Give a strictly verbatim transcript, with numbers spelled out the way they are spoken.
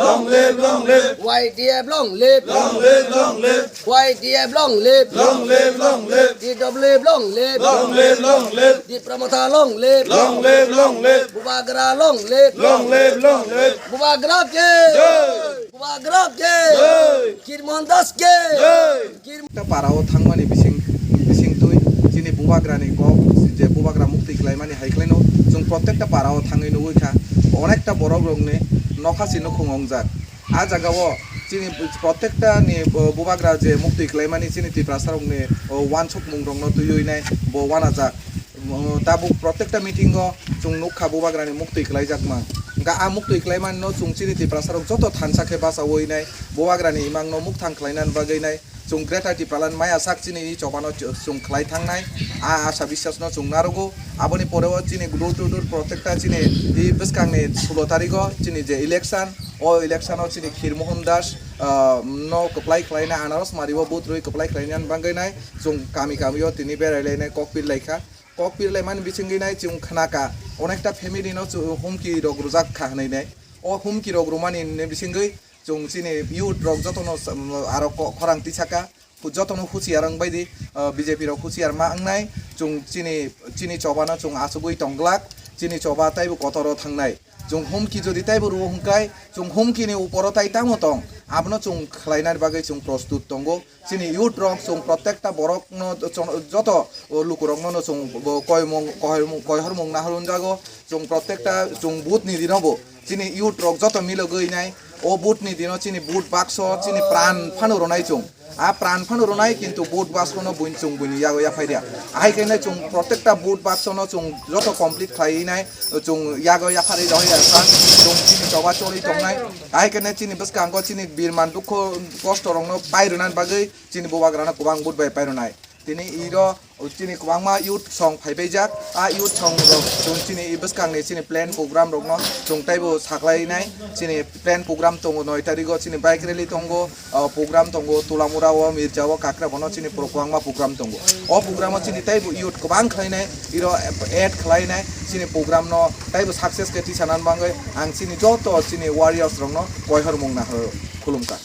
Long live, long live. Y T F long live. Long live, long live. Y T F long live. Long live, long live. T W F long live. Long live, long live. Tipra Motha long live. Long live, long live. Bubagra long live. Long live, long live. Bubagra ke. Jai. Bubagra ke. Jai. Kirmon Das ke. Jai. Protekta parao thangmani bising, bising twi chini bubagrani kok, je bubagra muktwi klaimani hai klaino chwng protekta parao thangwi nugwi kha, onekta borok rokni nokha si nukhung wngjak. A jagao chini protekta ni, o, bubagra je muktwi klaimani chini Tiprasa rokni, o, wansukmung rokno twiwi nai bo wanajak. O, tabuk protekta meeting o chwng nukha bubagrani muktwi klaijakma. Hwnkha a muktwi klaimanino chwng chini Tiprasa rok joto thansa khe bachaui nai, bubagrani imangno mukthang khlainani bagwi nai. Chwng Greater Tipraland maya sak chini i chobano ch-, chwng khlai thangnai, a asa biswasno chwng narogo. Aboni poreo chini dur to dur protekta chini i bwskangni sulo tarigo chini je election, o election o chini Khir Mohan Das, ah, no kwplai khlainai, Anaros Mario vote rwi kwplai khlainani bagwi nai chwng kami kamio tini berai lainai kok pir laikha. Kok pir laimani bisingwi nai chwng khnaka, onekta family no chwng humki rok rwjak kha hwnwi nai. O humki rok rwmani ni bisingwi chwng chini youth rok jotono sa-, aro ko-, khorang tisaka, hu-, jotono husiar wng baidi, ah, B J P rok husiar ma wngnai, chwng chini, chini chobano chwng achugwi tongglak, chini choba taibo kotoro thangnai. Chwng humki jodi taibo rwo hwnkhe, chwng humkini uporo tai tamo tong, abono chwng khlainani bagwi chwng prostut tongo. Chini youth rok chwng protekta borokno chwng joto lukurokno no chwng bo koimung, koimung, koihormung naharunjago. Chwng protekta chwng vote ni dino bo chini youth rok joto milogwi nai. O vote ni dino chini vote bakso chini pran phano rwnai chwng. A pran phano rwnai kintu vote bakso no buin chwng buini yago yaphai dia. Ahai khe nai chwng protekta vote bakso no chwng joto complete khlaiwi nai chwng yago yapharwi rohoi ya kha chwng chini choba choli tongnai. Ahai khe nai chini bwskango chini birman dukho kosto rokno pai rwnani bagwi chini bubagrano kwbang vote bai pairwnai. Tini iro chini kwbangma youth song phaibaijak. A youth song rok chwng chini i bwskangni chini plan program rokno chwng taibo saklainai. Chini plan program tongo noi tarigo chini bike rally tongo, ah, program tongo Tulamura o, Mirja o, Kakra bono chini pro-, kwbangma program tongo. O program o chini taibo youth kwbang khlainai, iro add khlainai chini program no taibo success khe tisanani bagwi ang chini joto chini warriors rokno koihormung nahoro khulumkha.